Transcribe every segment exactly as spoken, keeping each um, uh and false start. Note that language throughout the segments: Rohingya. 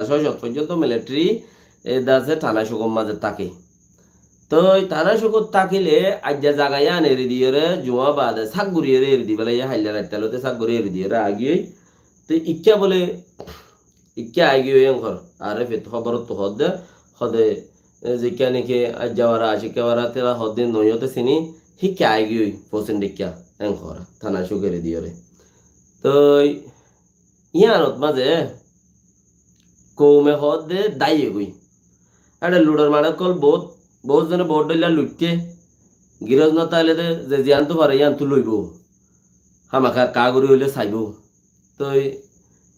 sóo cót foijjonto militeri e dase tana cukor maze táke. Toi tana cukor tákile aijja zaga yián eri diyóre, juá baade sak guriyóre eri dibálla, hailla raittálote sak guri eri diyóre aigiyói. Toi ikká bóle, ikká aigiyói enkor. Are fit hóborottu hoódde, hoóde, e, zikká niki aijja wara, acikká wara, tera hoódde noiyóte sini, hikká aigiyói, fosin dikká enkor, tana cukor eri diyóre. Toi Yíanot mazé koume hoódde dáiye goi. Eçe luçor maçe ókkol boóut, boóut zone boóut dhoilla luiththé. Girós no táile de ze ziyántu fare yíantu loibóu. Hámaka kaá gorí óile saibóu. Toi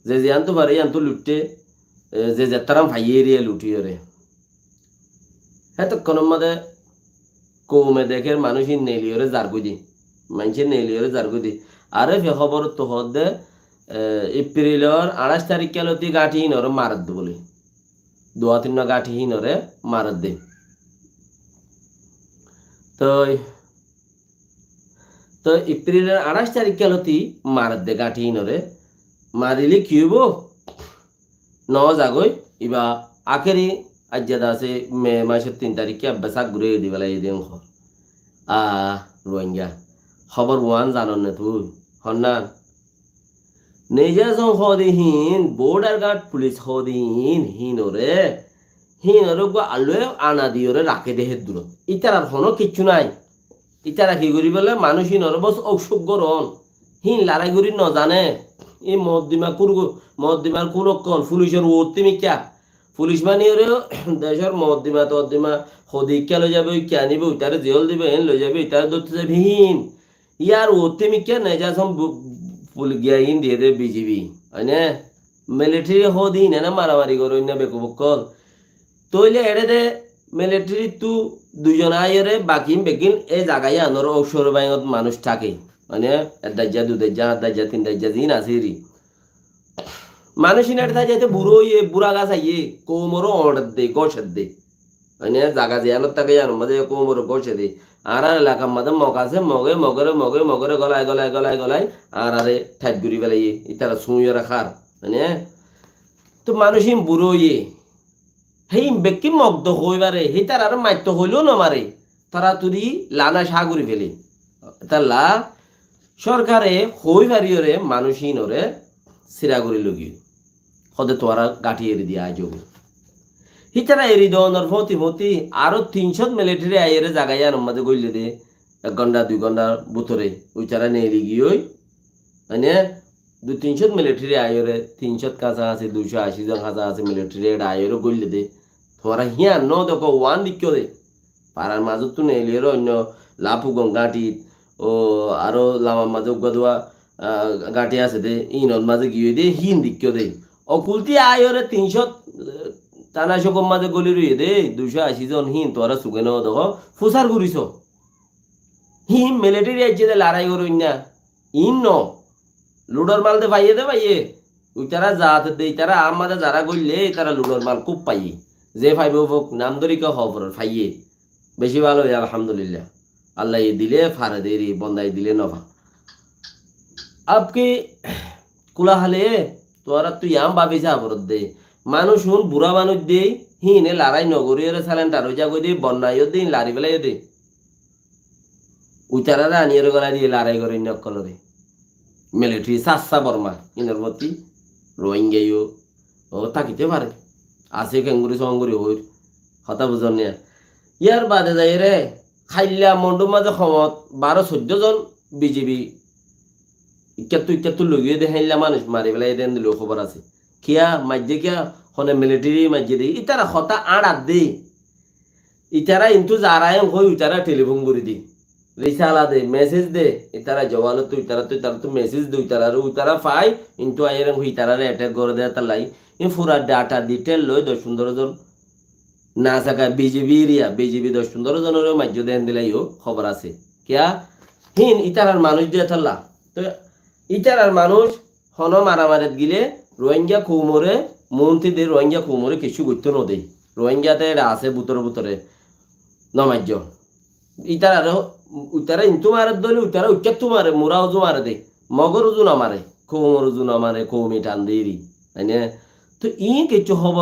ze ziyántu fare yíantu luiththé, e, ze zettáram faiyé eriyé luthíyore. Hétokkónor mazé koume dekér manúic ín neeliyóre zargói de. Maincé neeliyóre zargói de. Ar efe hóborottu hoódde, e, Epprilor añçáic taríkka lóti gáñthi híinoré maredde bóli. Duwá tinnúa gáñthi híinoré maredde. Toi, toi Epprilor añçáic taríkka lóti maredde gáñthi híinoré. Marile ki óibo? Noó zagói, iba akéri aijja de asé, me macór tin taríkka ebbe sak guri eri dibálla iyé de enkor. Ah, Ruáinga. Hóbor uán zanon né tui? Honnán? Neijazom hoóde híin, border guard police hoóde híin, híinoré, híinoré uggúa alluwé ana diyóre raké de héddurot. Ítarar honó kiccú nái. Ítara ki goríbolla manúic híinoré bos óusuk goron. Híin larái gorí nozané. Í moddima kurgu-, moddimar kúnokkol, fulicor uottí mikká. Fulic maniyóre decór moddima toddima hodi ikká loi zaibo, ikká anibo, itaré ziyól dibo, eén loi zaibo, itaré dóitto zaibo, híin. Yar uottí mikká neijazom bu-, pul-, giya híin diyé de B G B. Oine? Militeri hoóde híin ene maramari goróinna bekuf ókkol. Tóile eçé de militeri tú duizon aiyóre baki beggín e zaga yíanor óusor báingot manúic táke. Mane ek daijja, du daijja, añt daijja, tin daijja ziín asé eri. Manúic híin eçé táiyaite buró óiye, bura gas aiyé, koumoré oñçedde, gócedde. Mane zaga ziyánot táke yíanor mazé koumoré gócede. Añárar elakar mazé mog asé, moge, mogoré, moge, mogoré golai, golai, golai, golai, añáráre thaif gorí felaiyé. Ítara súñiyóre hár. Mane, to manúic híin buró óiye. Hé híin bekkí mog do hoói fare, hítararé maitto hoilé ó nomare. Toraturi lana cá gorí fele. Étalla sorkare hoói fariyóre manúic híinoré sira gorí logiyói. Hóde tuáñra gáñthi eri diya aizogói. Hítara eri doonor fóti fóti aró tin cót militeri aiyóre zaga yíanor mazé góille de, ek gónda dui góndar bútore uitará neeli giyói. Mane, dui tin cót militeri aiyóre, tin cót kaçaçi, duicó ací zon kaçaçi militeri eçe aiyóre góille de. Tuáñra híyan no dekó, uán deikkó de. Farar mazóttu neeliyóre oinno Lapugon gáñthit, o aró lamar mazé uggúa duwá, ah, gáñthi asé de, híinor mazé giyói de, híin deikkó de. Okultí aiyóre tin cót, eh, tana cókor mazé góli roiyé de, duicó ací zon híin tuáñra suge no dekó, fusár goríso. Híin militeri aijjé de larái goróinna. Iín no. Luçor mal de faiyé de faiyé. Uitará zaat de, itara ammá de zará góille, itara luçor mal kúb faiyé. Ze faibóu fok, nam dóri ke hoó foror, faiyé. Beci bála óiye, alhamdulillah. Allaye dile fare de eri, bondaye dile no fa. Ab ki kula hale, tuáñrattú yián báfi saá foredde. Manúic hún burá manúic de, híine larái no goríyore salendar ói zagói de, bonnai ódde, híin lari félai de. Uitarare aniyóre golai diye larái goróinna ókkolore. Militeri sassa Borma, inor foti Rohingya yó, o tákite fare. Asé kengori songori hoir. Hotá buzon niya. Yar bade zaiyore, hailla Mondur mazé homot baró soiddo zon B G B ikkáttu ikkáttu logi de hailla manúic mari félai de endilla hóbor asé. Kiyá maijjé kiyá? Hone militeri maijjé de. Itara hotá añçar de. Itara intu zará en hoi, itara telifon gorí de. Risala de, mesej de, itara jowalottu, itarattu, itarattu mesej de, itarare, itara fai, intu aiyér en hoi, itarare etek gore de, etar lai. In fura data detail loi doc fundoro zon na saka B G B eriya, B G B doc fundoro zonore maijjó de endilla yó hóbor asé. Kiyá? Híin itarar manúic de etar la. To itarar manúic Hono maramarit gile Rohingya koumore, monti de Rohingya koumore kessú goittó no de. Rohingya te eçe asé bútore bútore. No maijjó. Itarare, itara intu mare dóile, itara uikkáttú mare, mura uzu mare de. Mogor uzu no mare, koumor uzu no mare, koumi than de eri. Mane, Tóu iín kessú hob